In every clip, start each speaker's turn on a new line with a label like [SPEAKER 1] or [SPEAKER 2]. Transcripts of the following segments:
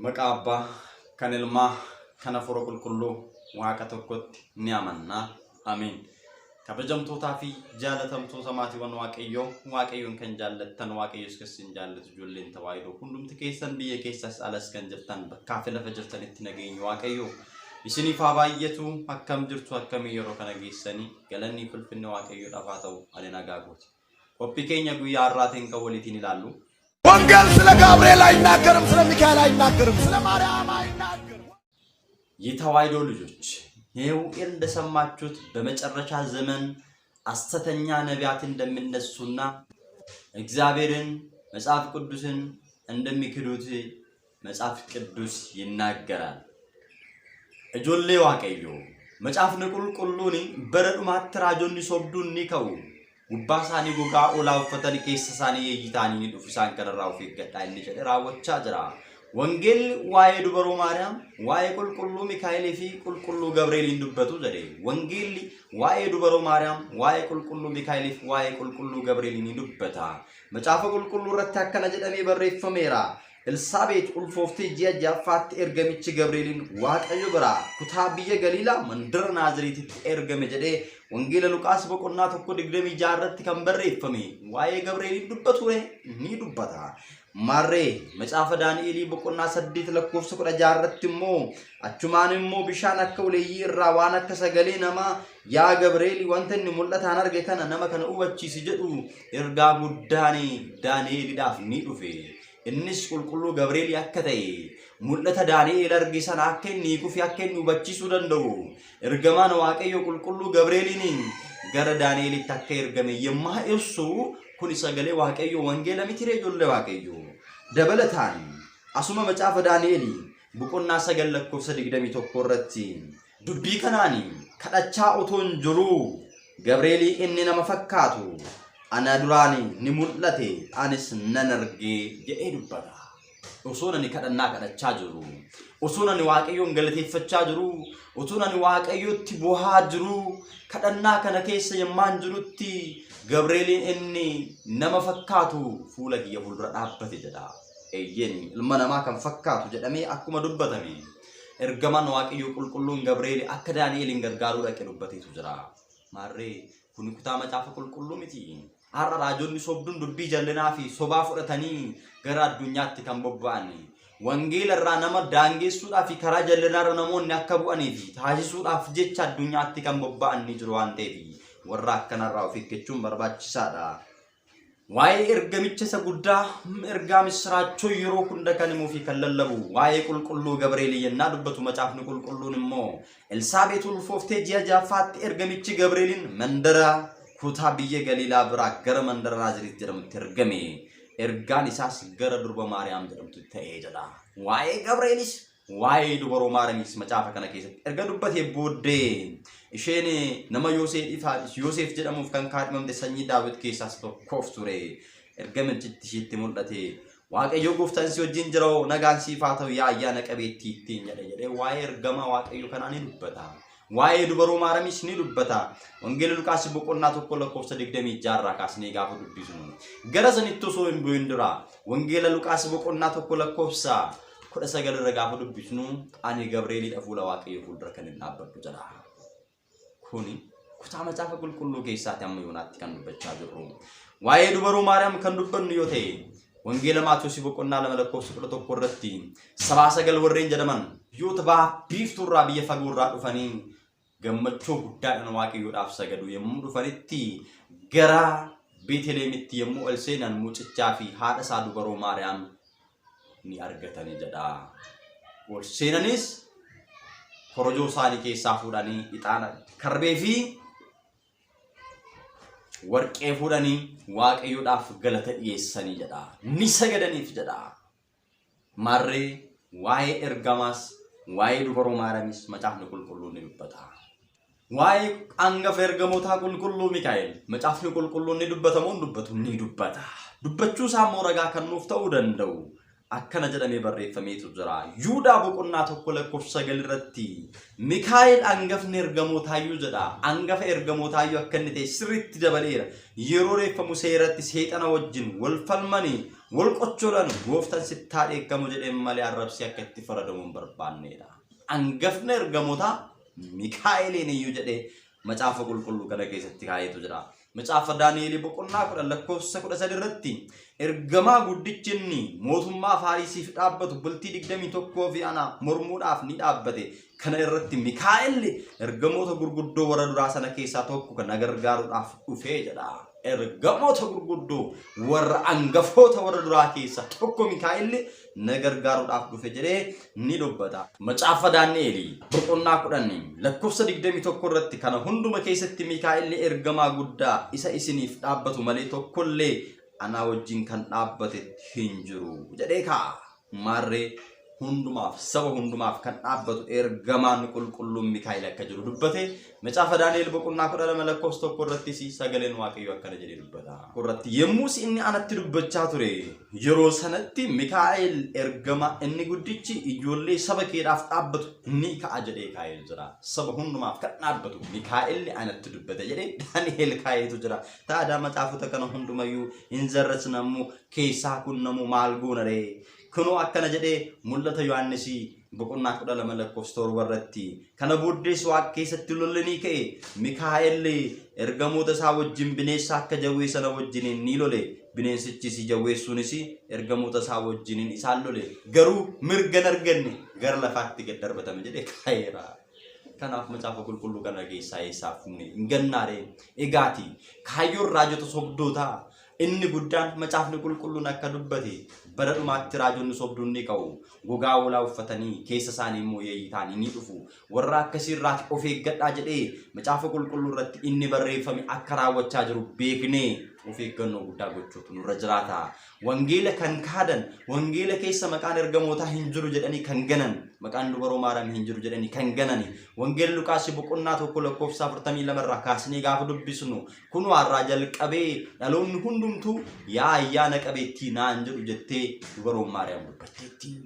[SPEAKER 1] Maqaa Abbaa, kan Ilmaa, kan Hafuura Qulqulluu Waaqa tokkotti ni amanna. Ameen. Kabajamtootaa fi jaalatamtoota maatiiwwan Waaqayyoo, Waaqayyoon kan jaallattan, Waaqayyos kan isin jaallatu ijoolleen tawaahidoo hundumti keessan biyya keessas alas kan jirtan bakkaa fi lafa jirtanitti nageenyi Waaqayyoo isiniif haa baay'atu. Akkam jirtu akkamii yeroo kana geessanii galanni fi ulfinni Waaqayyoodhaaf haa ta'u ani nagaa kooti. Qophii keenya guyyaa har'aatiin kan waliitiin ilaallu
[SPEAKER 2] ወንጌል ስለ ጋብርኤል አይናገርም፣ ስለ ሚካኤል አይናገርም፣ ስለ ማርያም አይናገርም።
[SPEAKER 1] የተዋሕዶ ልጆች ይኸው እንደሰማችሁት በመጨረሻ ዘመን ሐሰተኛ ነቢያት እንደሚነሱና እግዚአብሔርን መጽሐፍ ቅዱስን እንደሚክዱት መጽሐፍ ቅዱስ ይናገራል። Ijoollee Waaqayyoo, macaafni qulqulluun bara dhumaatti raajonni sobduun ni ka'u. Gubbaa isaanii gogaa hoolaa uffatanii keessa isaanii yeeyyii ta'anii ni dhufu isaan kanarraa of eeggadhaa inni jedhe raawwachaa jira. Wangeelli waa'ee dubaroo Maariyaam, waa'ee qulqulluu Mikaa'elii fi qulqulluu Gabreeliin dubbatu jedhe. Wangeelli waa'ee dubaroo Maariyaam, waa'ee qulqulluu Mikaa'elii fi waa'ee qulqulluu Gabreelii ni dubbata. Macaafa qulqulluu irratti akkana jedhamee barreeffameera. Elsaabeet ulfooftee ji'a ja'affaatti ergamichi Gabreeliin Waaqayyo biraa kutaa biyya Galiilaa mandara Naaziriititti ergame jedhee Wangeela Luqaas boqonnaa 1 26 irratti kan barreeffame waa'ee Gabreeliin dubbatu ni dubbata. Maarree macaafa Daani'elii boqonnaa 8 lakkoofsa 16 irratti immoo achumaan immoo bishaan akka uleeyyii irraa waan akka sagalee namaa yaa Gabreelii wanta inni mul'ataan arge kana nama kana hubachiisi jedhu ergaa guddaan Daani'eliidhaaf ni dhufe. Innis qulqulluu Gabreelii akka ta'e mul'ata Daani'el arge sana akka inni hiikuu fi akka inni hubachiisuu danda'u ergamaan Waaqayyoo qulqulluu Gabreeliin gara Daani'elitti akka ergame yemmaa ibsu kun sagalee Waaqayyoo wangeela miti ree ijoollee Waaqayyoo. Dabalataan asuma macaafa Daani'elii boqonnaa 9 lakkoofsa 21 irratti dubbii kanaan kadhachaa otoon jiruu Gabreelii inni nama fakkaatu ana duraan ni mul'ate anis nan arge jedhee dubbata. Osoon ani kadhannaa kadhachaa jiru, osoon ani Waaqayyoon galateeffachaa jiru, osoon ani Waaqayyotti bohaa jiru, kadhannaa kana keessa yemmaan jirutti Gabreeliin inni nama fakkaatu fuula kiyya fuuldura dhaabbate jedha. Eeyyeen ilma namaa kan fakkaatu jedhamee akkuma dubbatame. Ergamaan Waaqayyoo qulqulluun Gabreeli akka Daani'eliin gargaaruu dhaqe dubbateetu jira. Maarree kuni kutaa macaafa qulqulluu miti. Har'a raajonni sobduun dubbii jallinaa fi sobaa fudhatanii gara addunyaatti kan bobba'an. Wangeela irraa nama daangessuudhaa fi karaa jallinaa irra namoonni akka bu'anii fi taasisuudhaaf jecha addunyaatti kan bobba'an ni jiru waan ta'eef warra akkanarraa of eeggachuun barbaachisaadha. Waa'ee ergamicha isa guddaa ergaa missiraachoo yeroo hunda kan himuu fi kan lallabu waa'ee qulqulluu Gabreelii yennaa dubbatu macaafni qulqulluun immoo Elsaabeet ulfooftee ji'a ja'affaatti ergamichi Gabreeliin mandara kutaa biyya Galiilaa biraa gara mandara Naaziriit jedhamutti ergame. Ergaan isaas gara durba Maariyaam jedhamtutti ta'ee jedha. Waa'ee Gabreelis Waa'ee dubaroo Maaramiis macaafa kana keessatti erga dubbatee booddee isheen nama Yooseef jedhamuuf kan kaadhimamte sanyii Daawit keessaas tokkoof ture. Ergamichitti ishiitti mul'ate. Waaqayyo gooftaan si wajjin jira hoo nagaan siif haa ta'u yaa ayyaana qabeettii ittiin jedhe jedhee waa'ee ergamaa Waaqayyo kanaa ni dubbata. Waa'ee dubaroo Maaramiis ni dubbata. Wangeela Luqaas boqonnaa 1 lakkoofsa 26 irraa kaasnee gaafa dubbisnu. Gara sanitti osoo hin bu'in dura Wangeela Luqaas boqonnaa 1 lakkoofsa 19 irra gaafa dubbisnu ani Gabreelidha fuula Waaqayyoo fuuldura kan hin dhaabbadhu jedha. Kuni kutaa macaafa qulqulluu keessaati amma yoonaatti kan dubbachaa jirru. Waa'ee dubaroo Maariyaam kan dubbannu yoo ta'e Wangeela Maatiyoosi boqonnaa 2 lakkoofsa 11 irratti sabaa sagal warreen jedhaman biyyoota baha biiftuu irraa biyya fagoo irraa dhufanii gammachuu guddaadhaan Waaqayyoodhaaf sagaduu yommuu dhufanitti gara Beeteleemitti yommuu ol seenan mucichaa fi haadha isaa dubaroo Maariyaam ni argatani jedha. Ol seenanis korojoo isaanii keessaa fuudhanii ixaana karbee fi warqee fuudhanii Waaqayyoodhaaf galata dhiyeessanii jedha. Ni sagadaniif jedha. Maarree waa'ee ergamaas waa'ee dubaroo Maariyamis macaafni qulqulluun ni dubbata. Waa'ee angafa ergamootaa qulqulluu Mikaa'el macaafni qulqulluun ni dubbata moo hin dubbatu? Ni dubbata. Dubbachuu isaa immoo ragaa kan nuuf ta'uu danda'u. Akkana jedhamee barreeffameetu jira. Yuudaa boqonnaa 1 lakkoofsa 9 irratti Mikaa'el angafni ergamootaayyuu jedha. Angafa ergamootaayyuu akka inni ta'e sirriitti dabaleera. Yeroo reeffa Musee irratti seexana wajjin wal falmanii wal qocholan gooftan sittaa dheekkamu jedheen malee arrabsee akka itti faradamu hin barbaanneedha. Angafni ergamootaa Mikaa'eliin iyyuu jedhee Macaafa Qulqulluu kana keessatti kaa'eetu jira. Macaafa Daani'eelii boqonnaa 10 lakkoofsa 13 irratti ergamaa guddichi inni mootummaa Faarisiif dhaabbatu bultii 21 fi ana mormuudhaaf ni dhaabbate. Kana irratti Mikaa'elli ergamoota gurguddoo warra duraa sana keessaa tokko kan na gargaaruudhaaf dhufee jedha. Ergamoota gurguddoo warra angafoota warra duraa keessaa tokko Mikaa'elli na gargaaruudhaaf dhufe jedhee ni dubbata. Macaafa Daani'eelii boqonnaa 10 lakkoofsa 21 irratti kana hunduma keessatti Mikaa'elli ergamaa guddaa isa isiniif dhaabbatu malee tokkollee anaa wajjin kan dhaabbate hin jiru jedhee kaa'a. Maarree hundumaaf saba hundumaaf kan dhaabbatu ergamaan qulqulluun Mikaa'el akka jiru dubbate. Macaafa Daani'el boqonnaa 12 lakkoofsa 1 irrattis sagaleen Waaqayyoo akkana jedhee dubbata. Irratti yommus inni anatti dubbachaa ture yeroo sanatti Mikaa'el ergamaa inni guddichi ijoollee saba keedhaaf dhaabbatu ni ka'a jedhee kaa'ee jira. Saba hundumaaf kan dhaabbatu Mikaa'elli anatti dubbate jedhee Daani'el kaa'eetu jira. Taadaa macaafota kana hundumayyuu hin zarrasnammoo keessaa kunnamu maal goona ree? Kunoo akkana jedhee mul'ata Yohaannisii boqonnaa 12 lakkoofsa 7 irratti kana booddees waaqa keessatti lolli ni ka'e Mikaa'el ergamoota isaa wajjin bineensa akka jawwee sana wajjiniin ni lole bineensichis jawweessuunis ergamoota isaa wajjiniin isaan lole garuu mirga hin arganne gara lafaatti gad darbatame jedhee kaa'eera. Kanaaf macaafa qulqulluu kana keessaa eessaa fuune hin gannaaree egaati kaayyoon raajota sobdootaa Inni guddaan Macaafni Qulqulluun akka dubbate bara dhumaatti raajonni sobduun ni ka'u. Gogaa hoolaa uffatanii keessa isaanii immoo yeeyyii ta'anii ni dhufu. Warra akkasii irraati of eeggadhaa jedhee Macaafa Qulqulluu irratti inni barreeffame akka raawwachaa jiru beeknee of eeggannoo guddaa gochuutu nurra jiraata. Wangeela kan kaadan, wangeela keessa maqaan ergamootaa hin jiru jedhanii kan ganan, maqaan dubaroo Maariyaam hin jiru jedhanii kan ganani. Wangeela Luqaas boqonnaa 1 lakkoofsa 42 irraa kaasnee gaafa dubbisnu Kunoo har'aa jalqabee dhaloonni hundumtuu yaa ayyaana qabeettii naan jedhu jettee dubaroon Maariyaam dubbatteetti.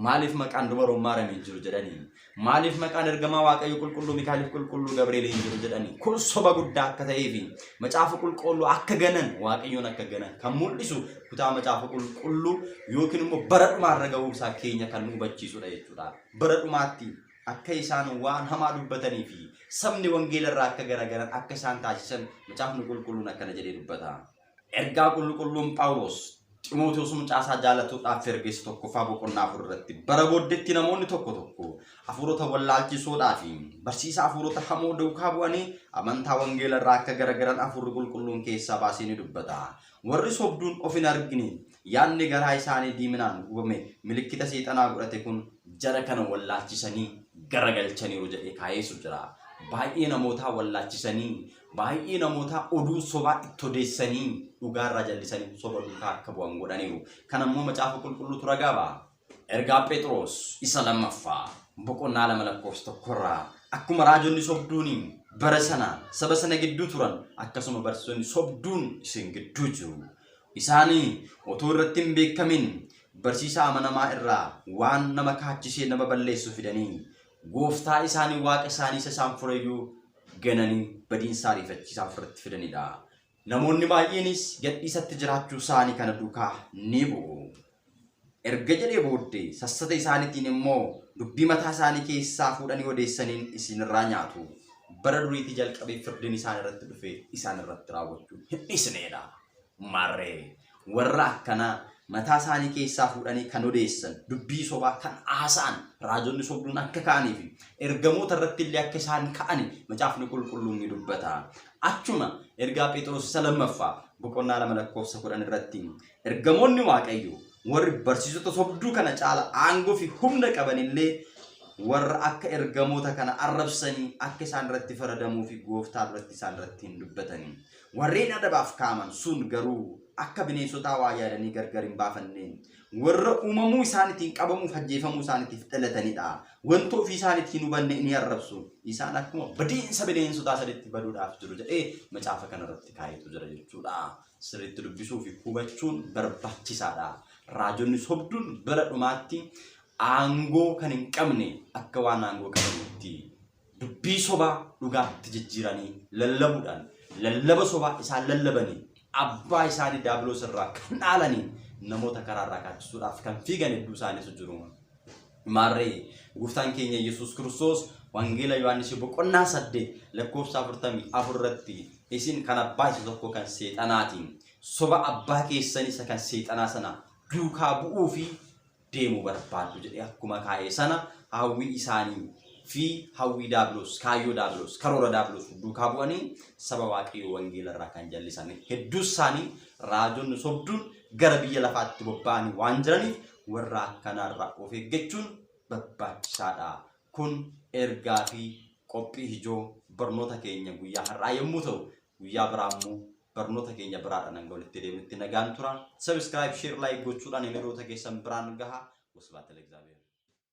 [SPEAKER 1] Maaliif maqaan dubaroon Maariyaam hin jiru jedhanii? Maaliif maqaan ergamaa Waaqayyo qulqulluu Mikaa'eliif qulqulluu Gabri'eel hin jiru jedhanii? Kun soba guddaa akka ta'ee fi macaafa qulqulluu akka ganan Waaqayyoon akka ganan kan mul'isu kutaa macaafa qulqulluu yookiin immoo bara dhumaarra ga'uu isaa keenya kan nu hubachiisudha jechuudha. Bara dhumaatti akka isaan waan hamaa dubbatanii fi sabni wangeela irraa akka garagalan akka isaan taasisan Macaafni Qulqulluun akkana jedhee dubbata. Ergaa Qulqulluun Phaawulos Ximootiyoos mucaa isaa jaalatuudhaaf erge isa tokkoffaa boqonnaa 4 irratti bara booddeetti namoonni tokko tokko hafuurota wallaalchisoodhaa fi barsiisa hafuurota hamoo duukaa bu'anii amantaa wangeela irraa akka garagalan hafuurri qulqulluun keessaa baasee ni dubbata. Warri sobduun of hin argine Yaadni garaa isaanii diiminaan gubame milikkita seexanaa godhate kun jara kana wallaalchisanii garagalchaniiru jedhee kaayeesu jira. Baay'ee namootaa wallaalchisanii, baay'ee namootaa oduu sobaa itti odeessanii dhugaarraa jallisanii soba duukaa akka bu'an godhaniiru. Kana immoo Macaafa Qulqulluutu ragaa ba'a. Ergaa Phexros isa lammaffaa boqonnaa 2 lakkoofsa 1 irraa akkuma raajonni sobduun bara sana saba sana gidduu turan akkasuma barsiisonni sobduun isin gidduu jiru. Isaan otoo irratti hin beekamin barsiisaa amanamaa irraa waan nama kaachisee nama balleessu fidanii gooftaa isaanii waaqa isaanii isa isaan fureyyuu gananii badiinsa ariifachiisaa ofirratti fidanidha. Namoonni baay'eenis gadhiisatti jiraachuu isaanii kana duukaa ni bu'u. Erga jedhee booddee sassata isaaniitiin immoo dubbii mataa isaanii keessaa fuudhanii odeessaniin isin irraa nyaatu. Bara duriitii jalqabee firdiin isaan irratti dhufe isaan irratti raawwachuu hin dhiisneedha. Maarree warra akkanaa mataa isaanii keessaa fuudhanii kan odeessan dubbii sobaa kan haasa'an raajonni sobduun akka ka'anii fi ergamoota irratti illee akka isaan ka'ani macaafni qulqulluun ni dubbata. Achuma ergaa Phexros isa lammaffaa boqonnaa 2 lakkoofsa 10 irratti Ergamoonni Waaqayyoo warri barsiisota sobduu kana caala aangoo fi humna qaban illee warra akka ergamoota kana arrabsanii akka isaan irratti faradamuu fi gooftaa duratti isaan irratti hin dubbatani. Warreen adabaaf kaa'aman sun garuu akka bineensotaa waa yaadanii gargar hin baafanne warra uumamuu isaaniitiin qabamuuf ajjeefamuu isaaniitiif dhalatanidha. Wanta ofii isaaniitti hin hubanne ni arrabsu. Isaan akkuma badiinsa bineensotaa saditti baduudhaaf jiru jedhee macaafa kanarratti kaa'eetu jira jechuudha. Sirriitti dubbisuu fi hubachuun barbaachisaadha. Raajonni sobduun bara dhumaatti aangoo kan hin qabne akka waan aangoo qabanitti dubbii sobaa dhugaatti jijjiiranii lallabuudhaan lallaba sobaa isaan lallabanii abbaa isaanii daabiloos irraa kan dhaalanii namoota karaa irraa kaachisuudhaaf kan fiigan hedduu isaaniitu jiru. Maarree gooftaan keenya Yesuus Kiristoos Wangeela Yohaannis boqonnaa 8 lakkoofsa 44 irratti isin kan abbaa isa tokko kan seexanaati. Soba abbaa keessanii isa kan seexanaa sana duukaa bu'uu fi deemuu barbaaddu jedhee akkuma kaa'e sana hawwii isaanii fi hawwii daabiloos, kaayyoo daabiloos, karoora daabiloos duukaa bu'anii saba Waaqayyoo wangeela irraa kan jallisan hedduu isaanii raajonni sobduun gara biyya lafaatti bobba'anii waan jiraniif warra akkanaarraa of eeggachuun barbaachisaadha. Kun ergaa fi qophii ijoo barnoota keenya guyyaa har'aa yommuu ta'u, guyyaa biraa immoo barnoota keenya biraadhaan hanga walitti deemnutti nagaan tura. Subscribe, share, like gochuudhaan hiriyoota keessan biraan gaha. Wasbaat Lagzaabeer.